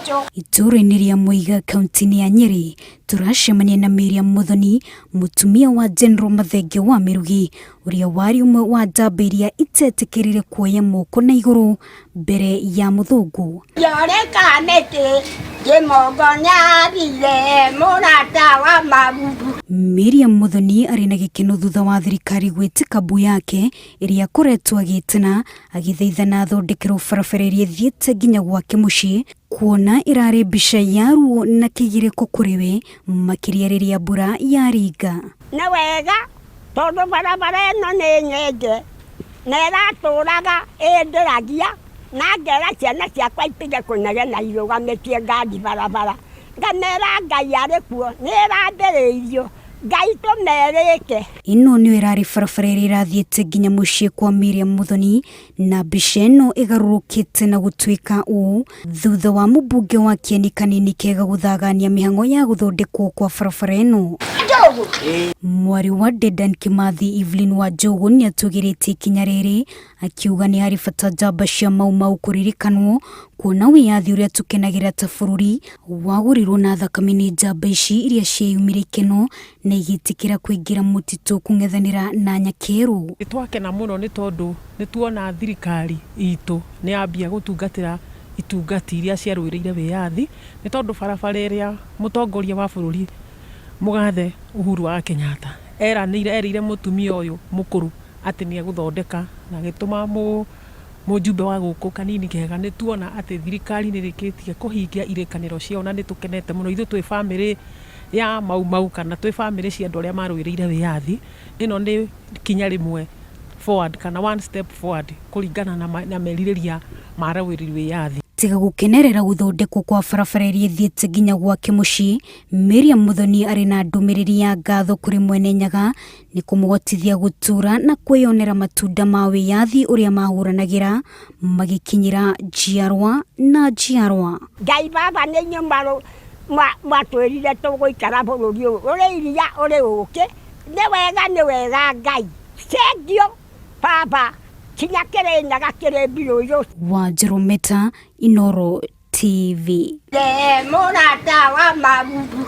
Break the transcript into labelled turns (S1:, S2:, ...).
S1: Itũũra-inĩ rĩa Mũiga kaunti-inĩ ya Nyĩrĩ tũracemania na Miriam Muthoni, mũtumia wa General Mathenge wa Mĩrugi, ũrĩa warĩ ũmwe wa njamba iria itetĩkĩrire kuoya moko na igũrũ mbere ya mũthũngũ.
S2: Yoreka mĩtĩ kĩmongonyarire mũrata wa mabubu.
S1: Miriam Muthoni arĩ na gĩkeno thutha wa thirikari gwĩtĩka mbu yake ĩrĩa akoretwo agĩtana agĩthaithana athondekerwo barabara ĩrĩa ĩthiĩte nginya gwake mũciĩ kuona ĩrarĩ mbica ya ruo na kĩgirĩko kũrĩ we makĩria rĩrĩa mbura yaringa.
S2: Nĩ wega tondũ barabara ĩno nĩ nyenje na ĩratũraga ĩndĩragia na ngera ciana ciakwa itige kũnegena irũgamĩtie ngari barabara, ngamera Ngai arĩ kuo, nĩ ĩrambĩrĩirio, Ngai tũmerĩke.
S1: Ĩno nĩyo ĩrarĩ barabara ĩrĩa ĩrathiĩte nginya mũciĩ kwa Miriam Muthoni na mbica ĩno ĩgarũrũkĩte na gũtuĩka ũũ thutha wa mũmbunge wa Kĩeni Kanini Kega gũthagania mĩhang'o ya gũthondekwo kwa barabara ĩno. Mwarĩ wa Dedan Kimathi Evelyn Wanjũgũ nĩatũgĩrĩtie ikinya rĩrĩ akiuga nĩ harĩ bata njamba cia Mau Mau kũririkanwo kuona wĩyathi ũrĩa tũkenagĩra ta bũrũri wagũrirwo na thakame nĩ njamba ici iria cieyumire ikeno na igĩtĩkĩra kũingĩra mũtitũ kũng'ethanĩra na nyakerũ.
S3: Nĩ twakena mũno nĩ tondũ nĩ tuona thirikari itũ nĩ yambia gũtungatĩra itungati iria ciarũĩrĩire wĩyathi, nĩ tondũ barabara ĩrĩa mũtongoria wa bũrũri mũgathe Uhuru wa Kenyatta eranĩire erĩire mũtumia ũyũ mũkũrũ atĩ nĩ egũthondeka na agĩtũma mũjumbe wa gũkũ Kanini Kega, nĩ tuona atĩ thirikari nĩ ĩrĩkĩtie kũhingia irĩkanĩro ciao na nĩ tũkenete mũno. Ithuĩ twĩ bamĩrĩ ya Mau Mau kana twĩ bamĩrĩ cia andũ arĩa marũĩrĩire wĩyathi, ĩno nĩ ikinya rĩmwe forward kana one step forward kũringana na merirĩria ma arũĩrĩri wĩyathi.
S1: Tiga gũkenerera gũthondekwo kwa barabara ĩrĩa ĩthiĩte nginya gwake mũciĩ, Miriam Muthoni arĩ na ndũmĩrĩri ya ngatho kũrĩ Mwene Nyaga nĩ kũmũhotithia gũtũũra na kwĩyonera matunda ma wĩyathi ũrĩa mahũranagĩra magĩkinyĩra njiarwa na njiarwa.
S2: Ngai baba nĩ inyuĩ mwatwĩrire tũgũikara bũrũri ũyũ ũrĩ iria ũrĩ ũkĩ, nĩ wega nĩ wega Ngai, thengiũ baba kinya Kĩrĩnyaga kĩrĩ mbirũ.
S1: Wanjirũ Meta, Inooro TV.
S2: Mũrata wa mabubu.